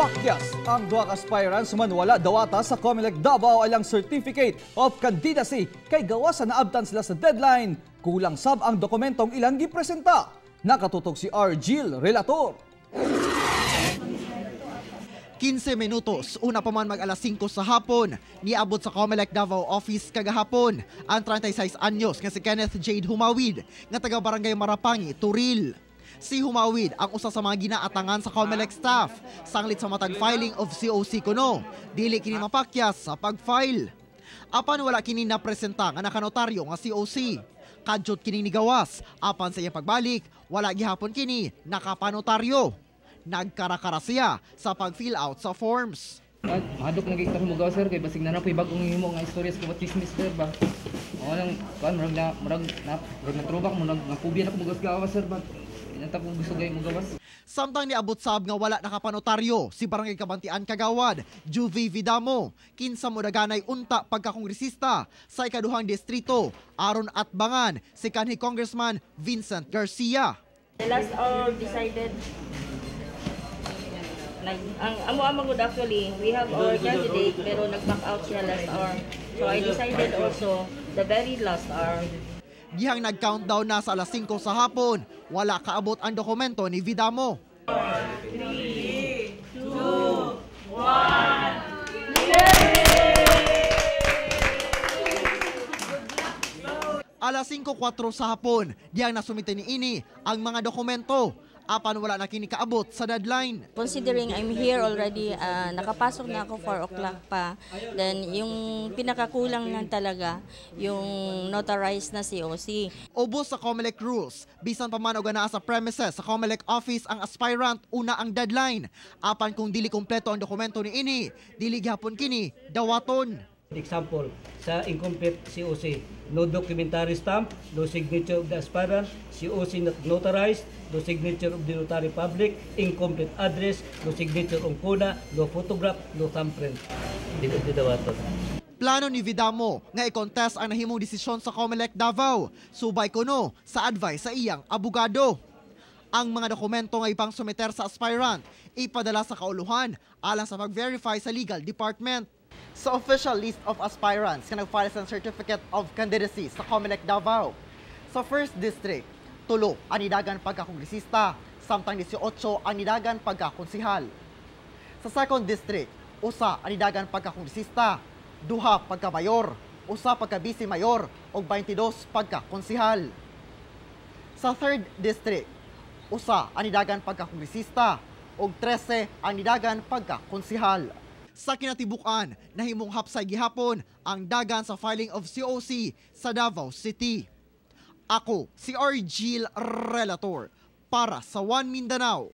Pakyas ang duha ka aspirants man wala dawata sa COMELEC Davao alang Certificate of Candidacy kay gawas sa naabtan sila sa deadline. Kulang sab ang dokumentong ilang gipresenta. Nakatutok si R. Gil Relator. 15 minutos, una pa man mag alas 5 sa hapon, niabot sa COMELEC Davao Office kagahapon ang 36 anyos nga si Kenneth Jade Humawid nga taga Barangay Marapangi, Toril. Si Humawid ang usa sa mga ginaatangan sa COMELEC staff sanglit sa matag filing of COC kuno, dili kini mapakyas sa pag-file. Apan wala kini napresenta nga nakanotaryo nga COC. Kadyot kini nigawas, apan sa iyang pagbalik, wala gihapon kini nakapanotaryo. Nagkarakara siya sa pag-fill out sa forms. Mahadlok na kita mo, sir, kay basig na na po'y bagong himo nga istorya sa chismis, sir, ba. O nang kuan murag na throwback mo nag napubian ako mogawas gawas, sir, ba. Inanta ko gusto gay mo gawas. Samtang niabot sab nga wala nakapanotaryo si Barangay Kabantian Kagawad, Juvie Vidamo, kinsa mo daganay unta pagkakongresista sa ikaduhang distrito aron atbangan si kanhi Congressman Vincent Garcia. The last hour decided, like ang amo amo good. Actually, we have our candidate, pero nag-back out siya last hour, so I decided also the very last hour. Dihang nag-countdown na sa alas 5 sa hapon, wala kaabot ang dokumento ni Vidamo. 3, 2, 1. Alas 5:04 sa hapon, dihang nasumite ni ini ang mga dokumento apan wala na kini kaabot sa deadline. Considering I'm here already, nakapasok na ako 4 o'clock pa. Then yung pinakakulang lang talaga, yung notarized na COC. Ubos sa COMELEC rules, bisan pa man og naa sa premises sa COMELEC office ang aspirant una ang deadline. Apan kung dili kumpleto ang dokumento ni ini, dili gihapon kini dawaton. Example, sa incomplete COC, no documentary stamp, no signature of the aspirant, COC not notarized, no signature of the notary public, incomplete address, no signature on CONA, no photograph, no thumbprint. Dili dawaton. Plano ni Vidamo nga i-contest ang nahimong desisyon sa COMELEC Davao, subay kuno sa advice sa iyang abogado. Ang mga dokumento nga ipang sumiter sa aspirant, ipadala sa kauluhan alang sa pag-verify sa legal department. Sa official list of aspirants nga nag-file sa Certificate of Candidacy sa COMELEC Davao, sa First District, 3 ang nidagan pagkakongresista, samtang 18 ang nidagan pagkakonsihal. Sa Second District, 1 ang nidagan pagkakongresista, 2 pagkamayor, 1 pagka-vice mayor ug 22 pagkakonsihal. Sa Third District, 1 ang nidagan pagkakongresista ug 13 ang nidagan pagkakonsihal. Sa kinatibukan, nahimong hapsay gihapon ang dagan sa filing of COC sa Davao City. Ako si R. Gil Relator para sa One Mindanao.